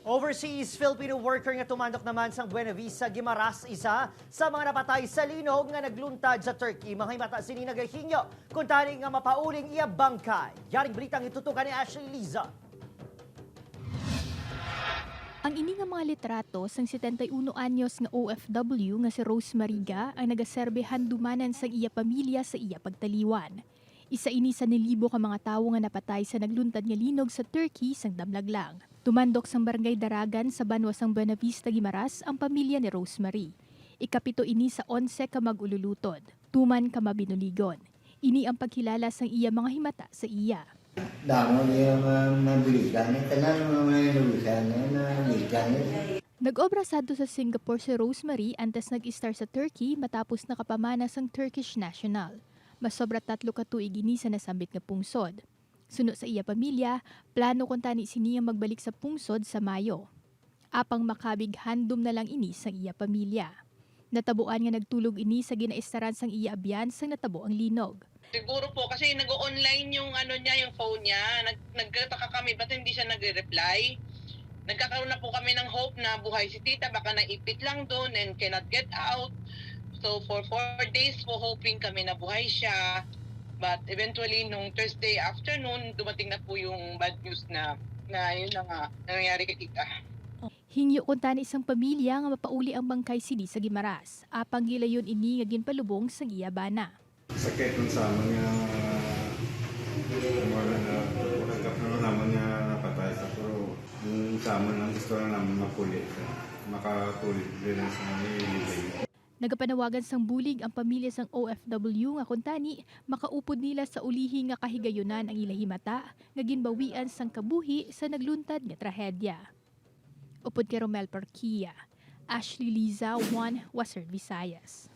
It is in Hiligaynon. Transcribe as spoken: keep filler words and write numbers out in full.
Overseas Filipino worker nga tumandok naman sang Buenavista, Guimaras, isa sa mga napatay sa linog nga nagluntad sa Turkey. Mga himata sini nagahingyo kuntani nga mapauli ang iya bangkay. Yaring balitang itutukan ni Ashley Liza. Ang ini nga mga litrato sang setenta y uno anyos nga O F W nga si Rose Mariga ang nagaserbe handumanan sang iya pamilya sa iya pagtaliwan. Isa ini sa nilibo ka mga tawo nga napatay sa nagluntad nga linog sa Turkey sang damlag lang. Tumandok sang Barangay Daragan sa banwa sang Buenavista, Guimaras ang pamilya ni Rosemary. Ikapito ini sa onse ka mag-ululutod, tuman ka mabinuligon. Ini ang pagkilala sang iya mga himata sa iya. Damo niya ma- mabiligan, eh, tanan mga mga inubusan niya, mabiligan niya. Nag-obra sadto sa Singapore si Rosemary antes nag-istar sa Turkey matapos nakapamana sang Turkish national. Masobra tatlo ka tuig ini sa nasambit nga pungsod. Suno sa iya pamilya, plano kuntani sini nga magbalik sa pungsod sa Mayo. Apang makabig handom na lang ini sang iya pamilya. Natabuan nga nagtulog ini sa ginaistaran sang iya abyan sang natabo ang linog. Siguro po kasi nag-online yung ano niya, yung phone niya. Nag nagtataka kami ba't hindi siya nagre-reply. Nagkakaroon na po kami ng hope na buhay si tita, baka naipit lang doon and cannot get out. So for four days po hoping kami na buhay siya. But eventually nung Thursday afternoon, dumating na po yung bad news na na yun na nga nangyari kay tita. Hingyo kuntani sang pamilya nga mapauli ang bangkay sini sa Guimaras, apang gilayon ini nga ginpalubong sang iya bana. Sakit man sa amin nga wala na, wala ka naman nga napatay sa pero yung sa amin ang gusto na namin mapuli sa makapuli din sa living. Nagapanawagan sang bulig ang pamilya sang O F W nga kuntani makaupod nila sa ulihi nga kahigayunan ang ila himata nga ginbawian sang kabuhi sa nagluntad nga trahedya. Upod kay Romel Parquia, Ashley Liza, One Western Visayas.